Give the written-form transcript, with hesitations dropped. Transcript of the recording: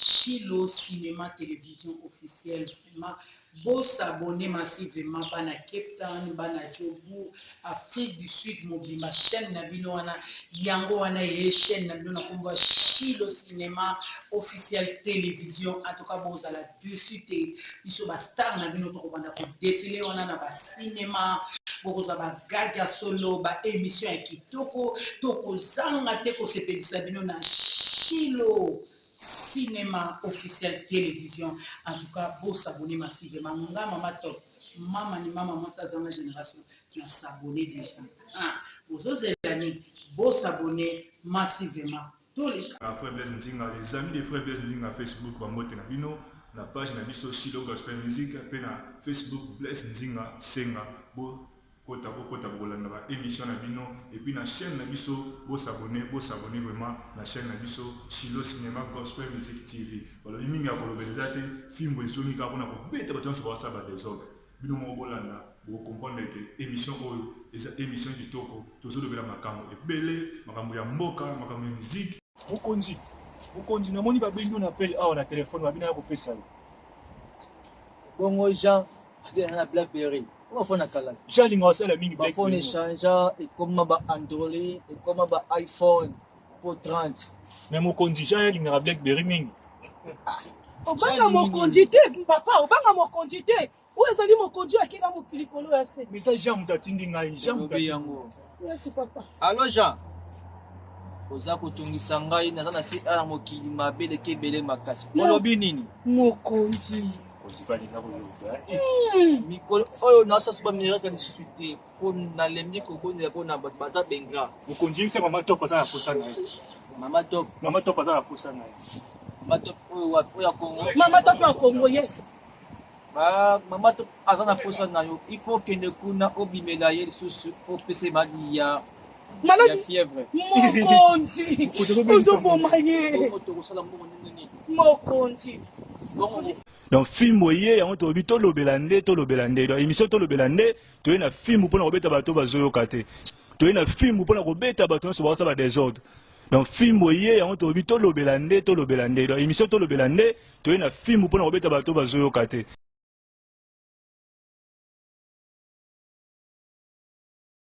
Shilo Cinema Television Officiel. Vraiment, bo s'abonner massivement bana Cape Town, bana Joburg, Afrique du Sud mobimba, chaîne na bino wana yango wana eye chaîne na bino na kombo ya Shilo Cinema Officiel Television. En tout cas, bozala dessus te, biso ba star na bino tokobanda ko défiler wana na ba cinéma, bokozwa ba gag ya solo, ba émission ya kitoko, tokozanga te kosepelisa bino na Shilo Cinema Officiel Television. En tout cas, bo s'abonner massivement. Nga mama top, mama ni mama mwasi azanga génération na s'abonner déjà. Ah, bozozela nini? Bo s'abonner massivement. Toleka. Frère Blaise Nzinga, les amis de Frère Blaise Nzinga Facebook, bambote na bino na page na biso Shilo Gospel Music pe na Facebook Blaise Nzinga Senga bo kota bokota bokolanda ba émission na bino et puis na chaîne na biso bo s'abonner, bo s'abonner vraiment na chaîne na biso Shilo Cinéma Gospel Music TV. Balobi mingi ya kolobela eza te, fimbo ezongi kaka mpona kobeta bato nyonso bakosala ba désordre. Bino moko bolanda, bokocomprendre ke émission oyo eza émission kitoko, tozolobela makambo ebele, makambo ya mboka, makambo ya musique. Mokonzi, mokonzi, namoni babengi yo na appel awa na telefone, babi naya kopesa yo. Bongo Jean akenda na Blackberry. Oyo phone ya kala. Jean alinga osala mingi Ba phone Blackberry. echangea ekoma ba Android, ekoma ba iPhone po 30. Mais mokonzi, Jean alingaka Blackberry mingi. Obanga mokonzi te papa, obanga mokonzi te. Oyo ezali mokonzi oyo akela mokili likolo ya se. Mais eza Jean moto atindi ngai, Jean moto Olobi atindi. yango. Yes papa. Allo Jean. Oza kotungisa ngai, naza na se na mokili mabe eleki ebele makasi. Olobi nini? Mokonzi. Mokonzi balinga koyoka. Eh. Mikolo oyo naosasu ba miracle lisusu te mpo nalembi kobondela mpo na bato baza bengra. Mokonzi yebisa mama Top aza na posa na ye. Mama Top. Mama Top aza na posa na ye. Mama Top oyo wapi? Oyo ya Congo? Mama Top ya Congo, yes. Ba mama Top aza na posa na yo. Il faut okende kuna obimela ye lisusu opesa ye maladi ya Maladi fièvre. Mokonzi. Ozoboma ye. Bongo tokosala mbongo ndenge nini? Mokonzi. Bongo Donc fimbo ye yango tolobi tolobela nde, tolobela nde. Donc émission tolobela nde, toye na fimbu mpona kobeta bato bazoyoka te. Toye na fimbu mpona kobeta bato nyonso bakosala ba désordre. Donc fimbo ye yango tolobi tolobela nde, tolobela nde. Donc émission tolobela nde, toye na fimbu mpona kobeta bato bazoyoka te.